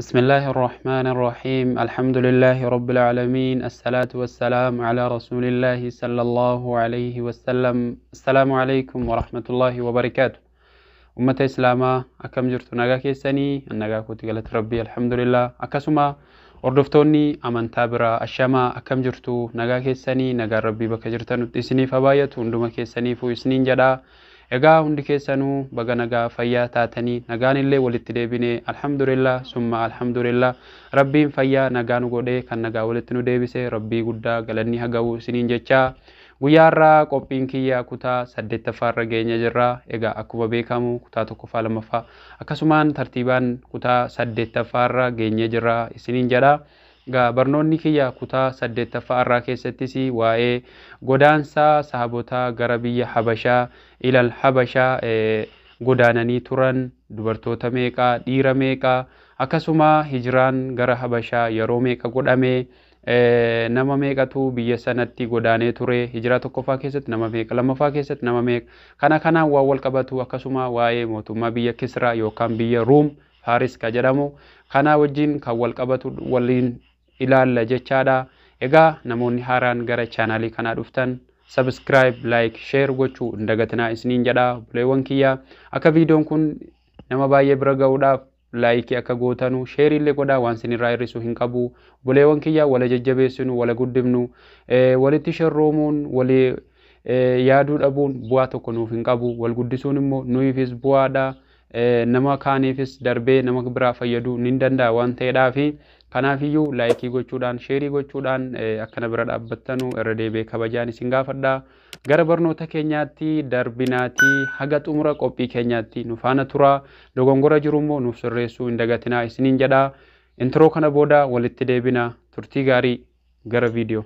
بسم الله الرحمن الرحيم الحمد لله رب العالمين الصلاة والسلام على رسول الله صلى الله عليه وسلم السلام عليكم ورحمة الله وبركاته. أمة إسلاما أكم جرت نغا كيساني النغا كوتي غلط ربي الحمد لله. أكسما Hordoftoonni amantaa biraa ashamaa akkam jirtu nagaa keessanii nagaan rabbii bakka jirtanutti isiniif haa baay'atu hunduma keessaniifuu isiniin jedha. Egaa hundi keessanuu baga nagaa fayyaa taatanii nagaan illee walitti deebinee alhamdulillah summa alhamdulillah rabbiin fayyaa nagaa nu godhee kan nagaa walitti nu deebise rabbii guddaa galanni haa ga'u isiniin jechaa. Guyyaa har'aa qophiin kiyya kutaa 8ffaa irra geenye jirra. Egaa akkuma beekamu kutaa 1ffaa 2ffaa akkasumaan tartiibaan kutaa 8ffaa irra geenye jirra isiniin jedha. Egaa barnoonni kiyya kutaa 8ffaa irraa keessattis waa'ee godaansa sahabotaa gara biyya Habashaa ilal Habashaa godaananii turan dubartoota meeqaa dhiira meeqaa akkasuma hijiraan gara Habashaa yeroo meeqa godhame nama meeqatu biyya sanatti godaanee ture hijiraa 1ffaa keessatti nama meeqa 2ffaa keessatti nama meeqa kana kanaan waan wal qabatu akkasuma waa'ee mootummaa biyya Kisraa yookaan biyya Ruum Faaris ka jedhamu kana wajjin kan wal qabatu waliin ilaalla jechaadha. Egaa namoonni haaraan gara chaanaalii kanaa dhuftan subscribe, like, share gochuu hin dagatinaa isiniin jedha. Buleewwan kiyya akka viidiyoon kun nama baay'ee bira ga'uudhaaf like akka gootanu share illee godhaa waan isinirraa hir'isuu hin qabu. Buleewwan kiyya wala jajjabeessinu wala guddifnu walitti sharroomuun walii yaaduu dhabuun bu'aa tokko nuuf hin qabu. Wal guddisuun immoo nuyiifis bu'aadha. Nama kaaniifis darbee nama biraa fayyaduu ni danda'a waan ta'eedhaafi kanaafiyyuu laayikii gochuudhaan sheerii gochuudhaan akkana bira dhaabbattanu irra deebi'ee kabajaan isin gaafadha. Gara barnoota keenyaatti darbinaatii haga xumura qophii keenyaatti nu faana tura. Dogongora jiru immoo nuuf sirreessuu hin dagatinaa isiniin jedha. Intiroo kana booda walitti deebina. Turtii gaarii gara viidiyoo.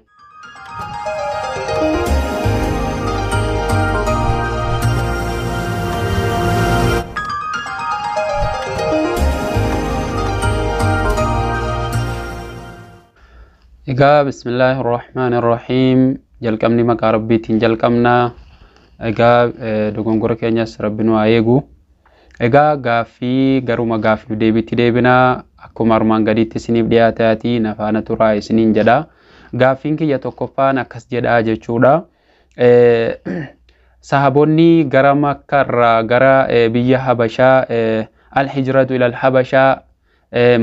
Egaa bismillaahi rahmaani rahiim jalqabni maqaa rabbiitiin jalqabnaa. Egaa dogongora keenyas rabbi nu haa eegu. Egaa gaaffii garuma gaaffiif deebiitti deebinaa akkuma armaan gadiitti isiniif dhiyaataatii na faana turaa isiniin jedha. Gaaffiin kiyya tokkoffaan akkas jedhaa jechuudha. Sahaboonni gara Makkaarraa gara biyya Habashaa al-hijratu ilal Habashaa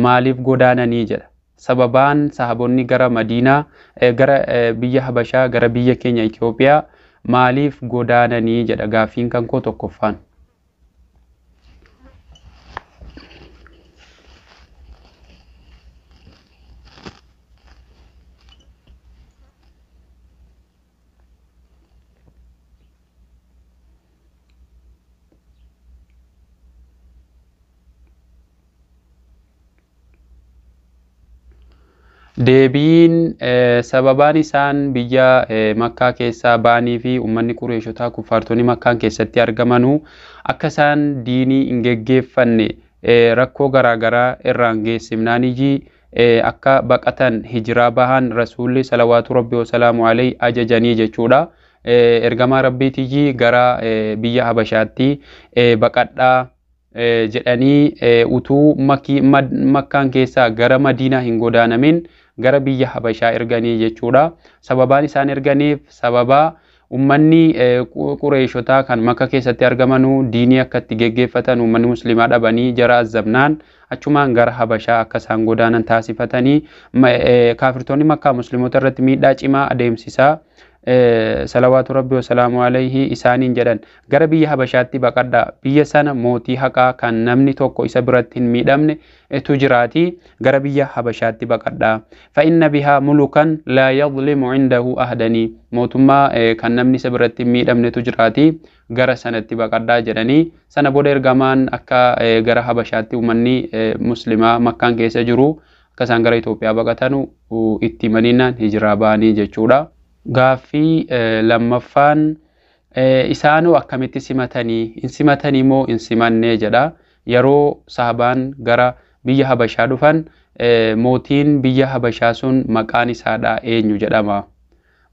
maaliif godaananii jedha. Sababaan sahaboonni gara Madiinaa gara biyya Habashaa gara biyya keenya Itoophiyaa maaliif godaananii jedha gaaffiin kan koo tokkoffaan. Deebiin sababaan isaan biyya Makkaa keessaa ba'anii fi uummanni Qureeshotaa kuffaartonni Makkaan keessatti argamanuu akka isaan diinii hin geggeeffanne rakkoo garaagaraa irraan geessifnaaniyyi akka baqatan hijiraa bahan rasuulli salawaatu rabbi wasalaamu alayhi ajajanii jechuudha. Ergamaa rabbiitiyyi gara biyya Habashaatti baqadhaa jedhanii utuu Makkaan keessaa gara Madiinaa hin godaanamin gara biyya Habashaa erganii jechuudha. Sababaan isaan erganiif sababa uummanni Qureeshotaa kan Makka keessatti argamanuu diinii akka itti geggeeffatan uummanni musliimaa dhabanii jara azabnaan achumaan gara Habashaa akka isaan godaanan taasifatanii kaafirtoonni Makkaa musliimota irratti miidhaa cimaa adeemsisaa salawaatu rabbi wasalaamu alayhi isaaniin jedhan gara biyya Habashaatti baqadhaa biyya sana mootii haqaa kan namni tokko isa biratti hin miidhamne tu jiraatii gara biyya Habashaatti baqadhaa fa inna bihaa mulukan laa yadlimu indahu ahdanii mootummaa kan namni isa biratti hin miidhamnetu jiraatii gara sanatti baqadhaa jedhanii sana booda ergamaan akka gara Habashaatti uummanni muslimaa Makkaan keessa jiru akka isaan gara Itoophiyaa baqatanu itti himaniinaan hijiraa ba'anii jechuudha. Gaaffii lammaffaan isaanoo akkamitti simatanii hin simatanii moo hin simannee jedha. Yeroo sahabaan gara biyya Habashaa dhufan mootiin biyya Habashaa sun maqaan isaadhaa eenyu jedhama.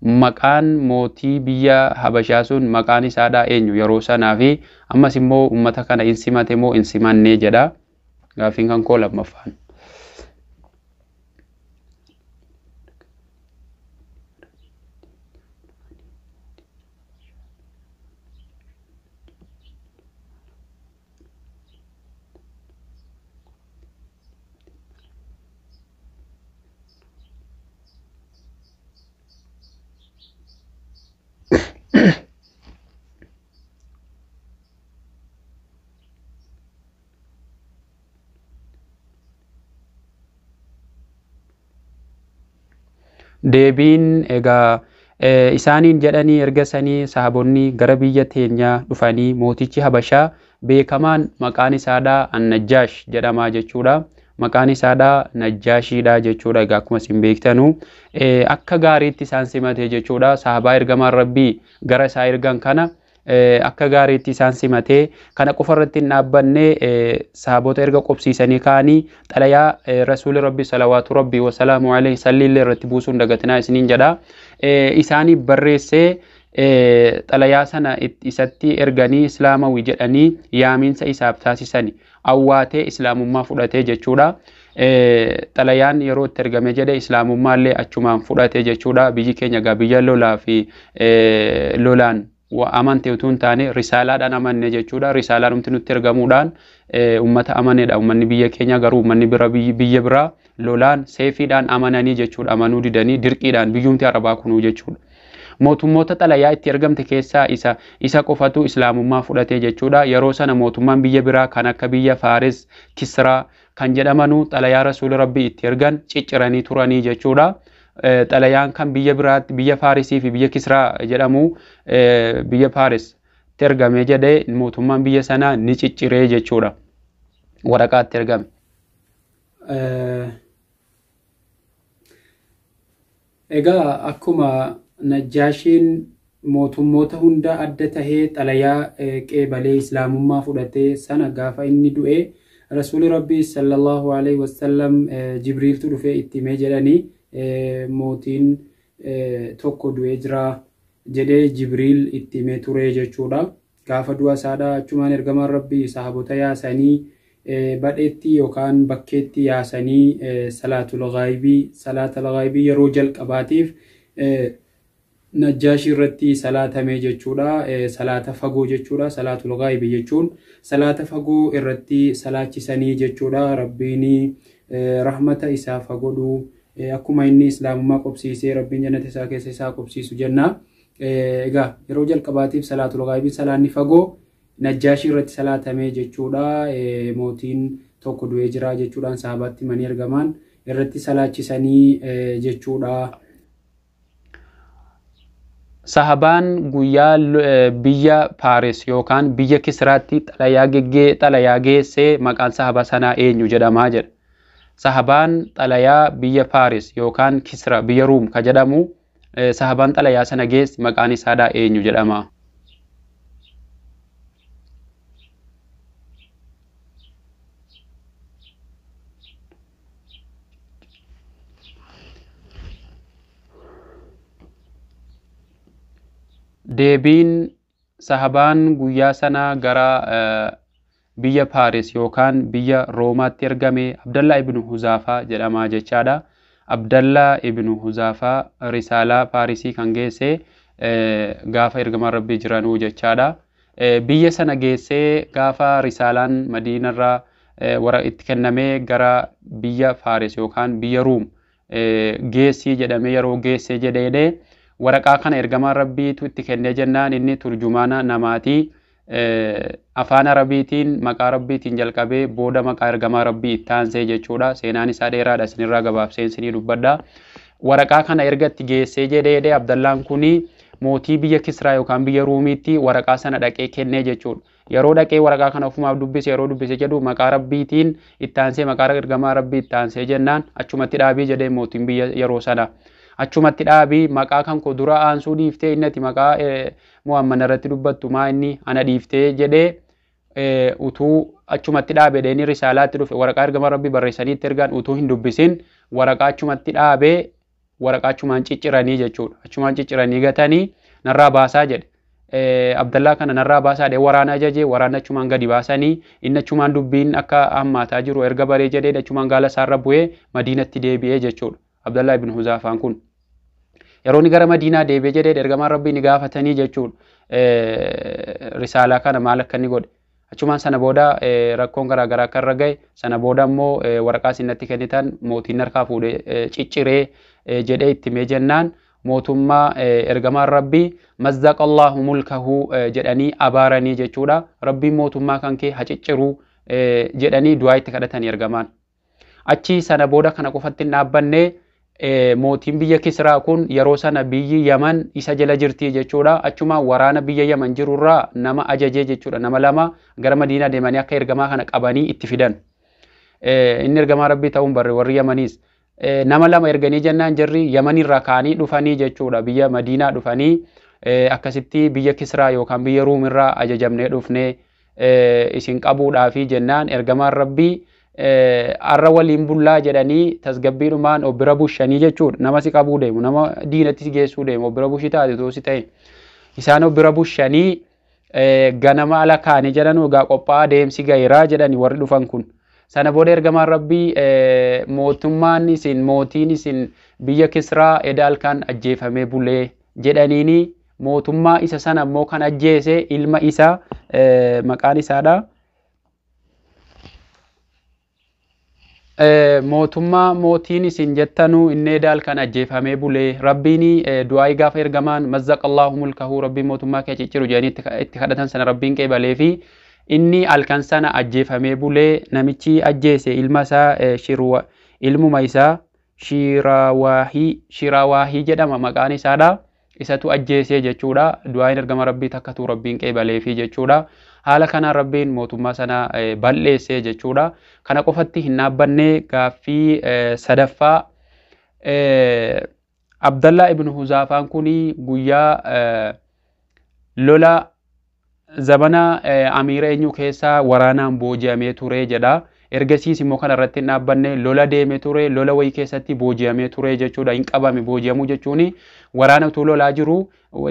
Maqaan mootii biyya Habashaa sun maqaan isaadhaa eenyu yeroo sanaa fi ammas immoo uummata kana hin simate moo hin simannee jedha. Gaaffiin kan koo lammaffaan. Deebiin egaa isaaniin jedhanii erga sanii sahabonni gara biyya teenyaa dhufanii mootichi Habashaa beekamaan maqaan isaadhaa Annajjaash jedhamaa jechuudha. Maqaan isaadhaa Najjaashiidha jechuudha. Egaa akkuma isin beektanu akka gaariitti isaan simate jechuudha. Sahabaa ergamaan Rabbii gara isaa ergan kana akka gaariitti isaan simatee kana qofa irratti hin dhaabbanne, sahabota erga qobsiisanii ka'anii xalayaa rasuuli Rabbi salawaatu Rabbi wasalaamu alayhi salliillee irratti buusuun dagatinaa isiniin jedha. Isaanii barreessee xalayaa sana isatti erganii islaamawi jedhanii yaamiinsa isaaf taasisani awwaatee islaamummaa fudhatee jechuudha. Xalayaan yeroo itti ergame jedhe islaamummaallee achumaan fudhate jechuudha. Biyyi keenya egaa biyya lolaa fi lolaan amante utuu hin taane risaalaadhaan amanne jechuudha. Risaalaan humti nutti ergamuudhaan ummata amanedha. Ummanni biyya keenya garuu ummanni bira biyya biraa lolaan seefiidhaan amananii jechuudha. Amanuu didanii dirqiidhaan biyyumti arabaa kunuu jechuudha. Mootummoota xalayaa itti ergamte keessaa isa qofatu islaamummaa fudhate jechuudha. Yeroo sana mootummaan biyya biraa kan akka biyya Faaris, Kisraa kan jedhamanu xalayaa rasuula Rabbii itti ergan cicciranii turanii jechuudha. Xalayaan kan biyya biraatti biyya Faarisii fi biyya Kisraa jedhamu biyya Faaris itti ergame jedhee mootummaan biyya sanaa ni cicciree jechuudha. Waraqaa itti ergame. Egaa akkuma Najjaashiin mootummoota hunda adda tahee xalayaa qeebalee islaamummaa fudhatee sana gaafa inni du'e rasuuli Rabbii sallallahu alaihi wasallam Jibriiltu dhufee itti himee jedhanii mootiin tokko du'ee jira jedhee Jibriil itti himee ture jechuudha. Gaafa du'a isaadha achumaan ergamaan Rabbii sahabota yaasanii badheetti yookaan bakkeetti yaasanii salaatul ghaayibii salaatul ghaayibii yeroo jalqabaatiif Najjaashii irratti salaatamee jechuudha. Salaata fagoo jechuudha. Salaatul ghaayibii jechuun salaata fagoo irratti salaachisanii jechuudha. Rabbiin rahmata isaaf haa godhu. Akkuma inni islaamummaa qobsiisee Rabbiin jannata isaa keessa isaa qobsiisu jenna. Egaa yeroo jalqabaatiif salaatul ghaayibii salaanni fagoo Najjaashii irratti salaatamee jechuudha. Mootiin tokko du'ee jira jechuudhaan sahabaatti himanii ergamaan irratti salaachisanii jechuudha. Sahabaan guyyaa biyya Paaris yookaan biyya Kisraatti xalayaa geggee xalayaa geessee maqaan sahaba sanaa eenyu jedhamaa jedha. Sahabaan xalayaa biyya Paaris yookaan Kisra biyya Ruum ka jedhamu sahabaan xalayaa sana geesse maqaan isaadhaa eenyu jedhama. Deebiin sahabaan guyyaa sana gara biyya Paaris yookaan biyya Roomaatti ergame Abdallaa ibn Huzaafaa jedhama jechaadha. Abdallaa ibn Huzaafaa risaalaa Paarisii kan geesse gaafa ergamaan Rabbii jiranuu jechaadha. Biyya sana geessee gaafa risaalaan Madiinarraa wara itti kennamee gara biyya Faaris yookaan biyya Ruum geessii jedhamee yeroo geessee jedhee waraqaa kana ergamaan Rabbiitu itti kennee jennaan inni turjumaana namaatii afaan Arabiitiin maqaa Rabbiitiin jalqabee booda maqaa ergamaa Rabbii itti aansee jechuudha. Seenaan isaa dheeraadha, isinirraa gabaabsee isinii dubbadha. Waraqaa kana erga itti geessee jedhee Abdallaan kuni mootii biyya Kisraa yookaan biyya Ruumiitti waraqaa sana dhaqee kennee jechuudha. Yeroo dhaqee waraqaa kana ofumaaf dubbise, yeroo dubbise jedhu maqaa Rabbiitiin itti aansee maqaa ergamaa Rabbii itti aansee jennaan achumatti dhaabii jedhee mootiin biyya yeroo sana. Achumatti dhaabii, maqaa kan koo dura aansuu dhiiftee inni ati maqaa Muhammad irratti dubbattu maa inni ana dhiiftee jedhee utuu achumatti dhaabe dheeni risaalaatti dhufe waraqaa ergamaa Rabbii barreessanii itti ergan utuu hin dubbisin waraqaa achumatti dhaabee waraqaa achumaan cicciranii jechuudha. Achumaan cicciranii gatanii narraa baasaa jedhe. Abdallaa kana narraa baasaa jedhee waraana ajajee waraana achumaan gadi baasanii inni achumaan dubbiin akka hammaataa jiru erga baree jedhee achumaan gaala isaarra bu'ee Madiinatti deebi'ee jechuudha. Abdallaa ibn Huzaafaan kun. Yeroo inni gara Madiinaa deebi'ee jedhee ergamaan Rabbii ni gaafatanii jechuudha. Risaalaa kana maal akka inni godhe. Achumaan sana booda rakkoon garaagaraa akka irra gahe, sana booda immoo waraqaa isin natti kennitan mootiin harkaa fuudhee cicciree jedhee itti himee jennaan mootummaa ergamaan Rabbii mazzaqallahu mulkahu jedhanii abaaranii jechuudha. Rabbiin mootummaa kan kee ha cicciruu jedhanii du'aa itti kadhatanii ergamaan. Achi sana booda kana qofatti hin dhaabbanne, Mootiin biyya Kisraa kun yeroo sana biyyi Yaman isa jala jirti jechuudha. Achuma waraana biyya Yaman jirurraa nama ajajee jechuudha. Nama lama gara Madiinaa deemanii akka ergamaa kana qabanii itti fidan. Inni ergamaa Rabbii ta'uun barre warri Yamaniis. Nama lama erganii jennaan jarri Yamanirraa ka'anii dhufanii jechuudha. Biyya Madiinaa dhufanii akkasitti biyya Kisraa yookaan biyya Ruumirraa ajajamnee dhufnee isin qabuudhaafi jennaan ergamaan Rabbii arra waliin bullaa jedhanii tasgabbiidhumaan of bira bushanii jechuudha. Nama si qabuu deemu, nama diinatti si geessuu deemu, of bira bushii taate too si ta'e. Isaan of bira bushanii ganama ala kaanii jedhan egaa qophaa'aa deemsi gaheeraa jedhani warri dhufan kun. Sana booda ergamaan Rabbii mootummaan isin mootiin isin biyya Kisraa eda halkan ajjeefamee bulee jedhaniini mootummaa isa sana immoo kan ajjeese ilma isaa maqaan isaadha. Mootummaa mootiin isin jettanuu inni eda halkan ajjeefamee bulee Rabbiin du'aa'ii gaafa ergamaan mazzaqallahu mulkahu Rabbiin mootummaa kee cicciru jedhanii itti kadhatan sana Rabbiin qeebalee fi inni halkan sana ajjeefamee bulee namichi ajjeese ilma isaa ilmuma isaa Shirawaahii jedhama maqaan isaadha. Isatu ajjeesee jechuudha. Du'aa'iin ergama Rabbii takkatu Rabbiin qeebalee fi jechuudha. Haala kanaan Rabbiin mootummaa sana bal'eessee jechuudha. Kana qofatti hin dhaabbanne gaaffii sadaffaa Abdallaa ibn Huzaafaan kun guyyaa lola zabana amiira eenyu keessaa waraanaan booji'amee ture jedha. Ergasiis immoo kana irratti hin dhaabbanne lola deeme ture, lola wayii keessatti booji'amee ture jechuudha. Hin qabame booji'amuu jechuun waraana utuu lolaa jiru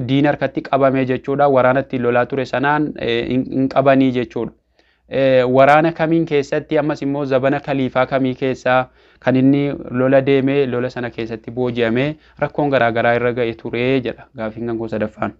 diina harkatti qabame jechuudha. Waraana ittiin lolaa ture sanaan hin qabanii jechuudha. Waraana kamiin keessatti ammas immoo zabana kaliifaa kamii keessaa kan inni lola deeme lola sana keessatti booji'amee rakkoon garaagaraa irra ga'e ture jedha gaaffiin kan koo sadaffaan.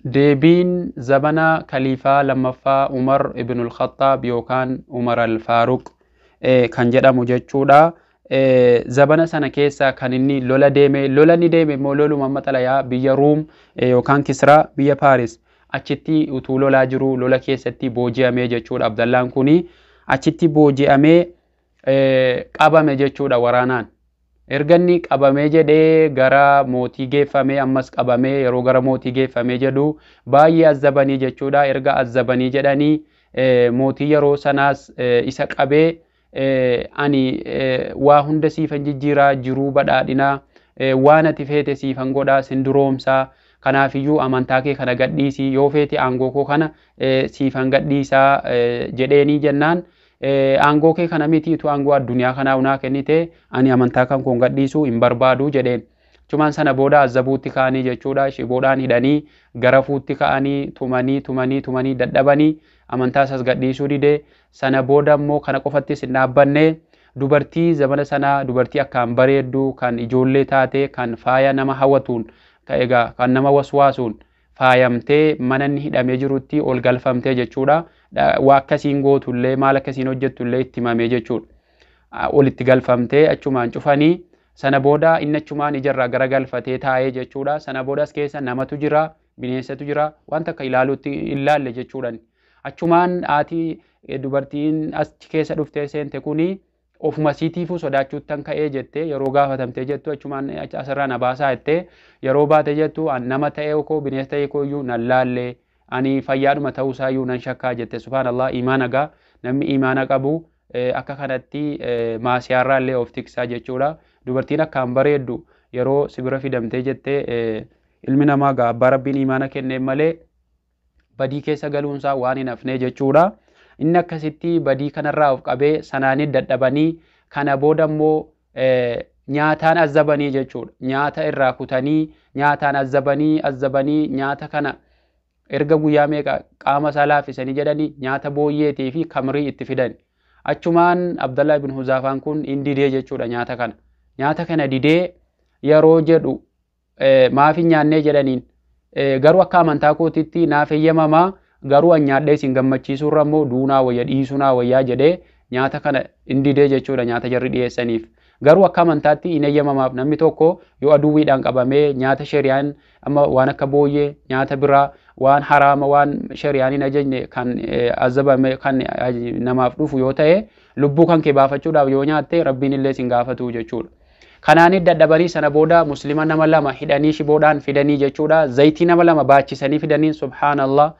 Deebiin zabana kaliifaa lammaffaa Umar ibn al-Khattaab yookaan Umar al-Faaruq kan jedhamu jechuudha. Zabana sana keessa kan inni lola deeme, lola inni deeme immoo loluma amma xalayaa biyya Ruum yookaan Kisraa biyya Paaris achitti utuu lolaa jiru lola keessatti booji'amee jechuudha. Abdallaan kuni achitti booji'amee qabame jechuudha waraanaan. Erga inni qabamee jedhee gara mootii geeffamee ammas qabamee yeroo gara mootii geeffamee jedhu baay'ee azzabanii jechuudha. Erga azzabanii jedhanii mootii yeroo sanaas isa qabee ani waa hunda siifan jijjiiraa jiruu badhaadhinaa waan ati feete siifan godhaa sin duroomsaa kanaafiyyuu amantaa kee kana gadhiisii yoo feete aangoo koo kana siifan gadhiisaa jedheenii jennaan. Aangoo kee kana mitiitu aangoo addunyaa kanaa unaa kennite ani amantaa kan koon gadhiisuu hin barbaadu jedheen. Achumaan sana booda azzabuutti ka'anii jechuudha. Shiboodhaan hidhanii garafuutti ka'anii tumanii tumanii tumanii dadhabanii amantaa isaas gadhiisuu didee. Sana booda immoo kana qofattis hin dhaabbanne dubartii zamana sanaa dubartii akkaan bareeddu kan ijoollee taate kan faaya nama hawwatuun egaa kan nama waswaasuun faayamtee mana inni hidhamee jirutti ol galfamtee jechuudha. Waa akkasiin gootullee maal akkasiin hojjettullee itti himamee jechuudha. Olitti galfamtee achumaan cufanii sana booda inni achumaan ijarraa gara galfatee taa'ee jechuudha. Sana boodas keessa namatu jira, bineensatu jira, wanta akka ilaaluutti hin laalle jechuudha. Achumaan haati dubartiin achi keessa dhuftee seente kuni ofuma siitiifuu sodaachuuttan ka'ee jettee yeroo gaafatamtee jettu achumaan asirraa na baasaa jettee yeroo baate jettu nama ta'ee koo bineensa ta'ee koo iyyuu nan laalle ani fayyaadhuma ta'uusaa iyyuu nan shakkaa jette. Subhaanallah, imaana gaa namni imaana qabu akka kanatti maasiyaarraa illee of tiksaa jechuudha. Dubartiin akkaan bareeddu yeroo sibira fidamtee jettee ilmi namaa gaa abbaa Rabbiin imaana kenneen malee badii keessa galuunsaa waan hin hafne jechuudha. Inni akkasitti badii kanarraa of qabee sanaanii dadhabanii kana booda immoo nyaataan azzabanii jechuudha. Nyaata irraa kutanii nyaataan azzabanii azzabanii nyaata kana erga guyyaa meeqa qaama isaa laaffisanii jedhanii nyaata booyyeetii fi kamrii itti fidan. Achumaan Abdallaa ibn Huzaafaan kun hin didee jechuudha nyaata kana. Nyaata kana didee yeroo jedhu maaf hin nyaannee jedhaniin garuu akka amantaa kootitti naaf eeyyamamaa garuu an nyaadhee isin gammachiisuurra immoo duunaa wayya dhiisuu naa wayyaa jedhee Nyaata kana hin didee jechuudha nyaata jarri dhiyeessaniif. Garuu akka amantaatti hin eeyyamamaaf namni tokko yoo aduwwiidhaan qabamee nyaata shari'aan amma waan akka booyyee nyaata biraa waan haraama waan shari'aan hin ajajne kan azabame kan namaaf dhufu yoo ta'e lubbuu kan kee baafachuudhaaf yoo nyaatte rabbiin illee sin gaafatu jechuudha. Kanaanis dadhabanii sana booda muslima nama lama hidhanii shiboodhaan fidanii jechuudha. Zayitii nama lama baachisanii fidanii subhaanallah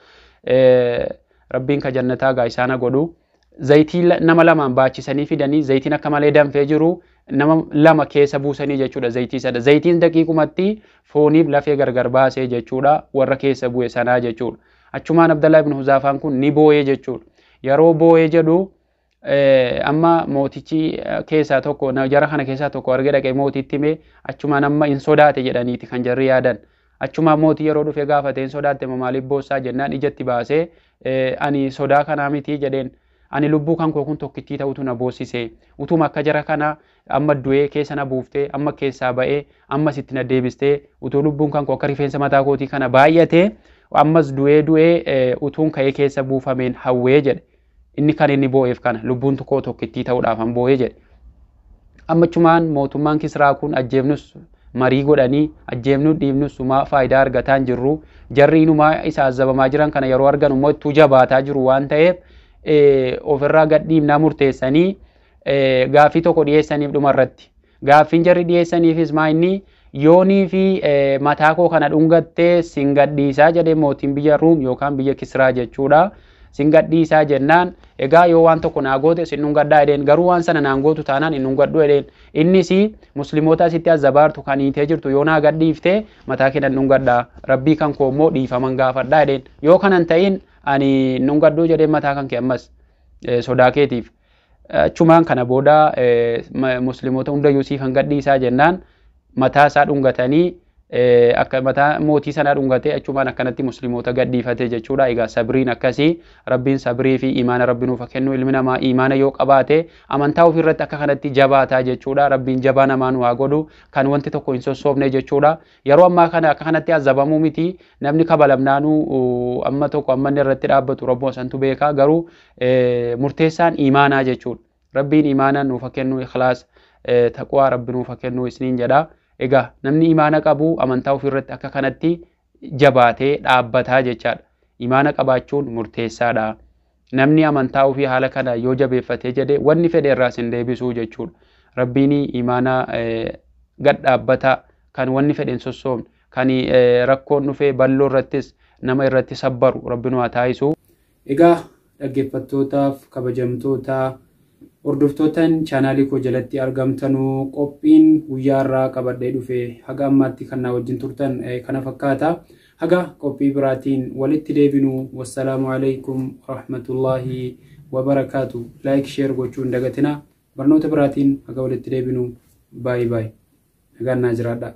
rabbiin ka jannataa gaa isaana godhu. Zayitii nama lamaan baachisanii fidanii zayitiin akka malee danfee jiru nama lama keessa buusanii jechuudha zayitii sana. Zayitiin daqiiqumatti fooniif lafee gargar baasee jechuudha warra keessa bu'e sanaa jechuudha. Achumaan Abdallaa ibn Huzaafaan kun ni boo'ee jechuudha. Yeroo boo'ee jedhu amma mootichi keessaa tokko jara kana keessaa tokko argee dhaqee mootiitti himee achumaan amma hin sodaate jedhaniiti kan jarri yaadan. Achumaan mootii yeroo dhufe gaafate hin sodaatte maaliif boossaa jennaan ijatti baasee ani sodaa kanaa miti jedheen. Ani lubbuu kan koo kun tokkittii ta'utu na boossise. Utuma akka jara kana amma du'ee keessa na buuftee amma keessaa ba'ee ammas itti na deebistee utuu lubbuun kan koo akka rifeensa mataa kootii kana baay'atee ammas du'ee du'ee utuun ka'ee keessa buufameen hawwee jedhe. Inni kan inni boo'eef kana lubbuun koo tokkittii ta'uudhaaf han boo'ee jedhe. Ammachumaan mootummaan Kisraa kun ajjeefnus marii godhanii ajjeefnuu dhiifnus sumaa faayidaa argataa hin jirru. Jarri inumaa isa azabamaa jiran kana yeroo argan immoo ittuu jabaataa jiru waan ta'eef ofirraa gad dhiibnaa murteessanii gaaffii tokko dhiyeessaniif dhumarratti. Gaaffiin jarri dhiyeessaniifis maa inni yoonii fi mataa koo kana dhungattee sin gadhiisaa jedhee mootiin biyya Ruum yookaan biyya Kisraa jechuudha. Sin gadhiisaa jennaan egaa yoo waan tokko naa goote sin dhungadhaa jedheen garuu waan sana naan gootu taanaan hin dhungadhu jedheen. Innis musliimoota asitti azabaartu kan hiitee jirtu yoo naa gadhiiftee mataa kee nan dhungadhaa rabbii kan koo immoo dhiifaman gaafadhaa jedheen. Yoo kanan ta'in ani dhungadhuu jedheen mataa kan kee ammas sodaa keetiif. Achumaan kana booda musliimoota hundayyuu siifan gadhiisaa jennaan mataa isaa dhungatanii akka mataa mootii sanaa dhungatee achumaan akkanatti musliimoota gadhiifate jechuudha. Egaa sabriin akkasii rabbiin sabrii fi imaana rabbi nuuf kennu ilmi namaa imaana yoo qabaate amantaa ofiirratti akka kanatti jabaataa jechuudha. Rabbiin jabaa namaa nu haa godhu kan wanti tokko hin sossoofne jechuudha. Yeroo ammaa kana akka kanatti azabamuu miti namni kabalamnaanuu amma tokko amma inni irratti dhaabbatu rabboo santu beeka garuu murteessaan imaanaa jechuudha. Rabbiin imaana nuuf kennu ikhlaas taqwaa rabbi nuuf kennu isiniin jedha. Egaa namni imaana qabu amantaa ofiirratti akka kanatti jabaatee dhaabbataa jechaadha. Imaana qabaachuun murteessaadha. Namni amantaa ofii haala kana yoo jabeeffatee jedhe wanni fedhe irraas hin deebisuu jechuudha. Rabbiin imaana gad dhaabbataa kan wanni fedhe hin sossoomne kan rakkoon dhufee balloo irrattis nama irratti sabbaru rabbi nu haa taasisu. Egaa dhaggeeffattootaaf kabajamtoota hordoftootaan chaanaalii koo jalatti argamtanuu qophiin guyyaa irraa qabadhee dhufe haga ammaatti kan na wajjin turtan kana fakkaata. Haga qophii biraatiin walitti deebinu wassalaamu alaikum warahmatullaahi wabarakaatu. Laayik sheer gochuu hin dagatina. Barnoota biraatiin haga walitti deebinu baay'ee baay'ee. Nagaan naa jiraadhaa.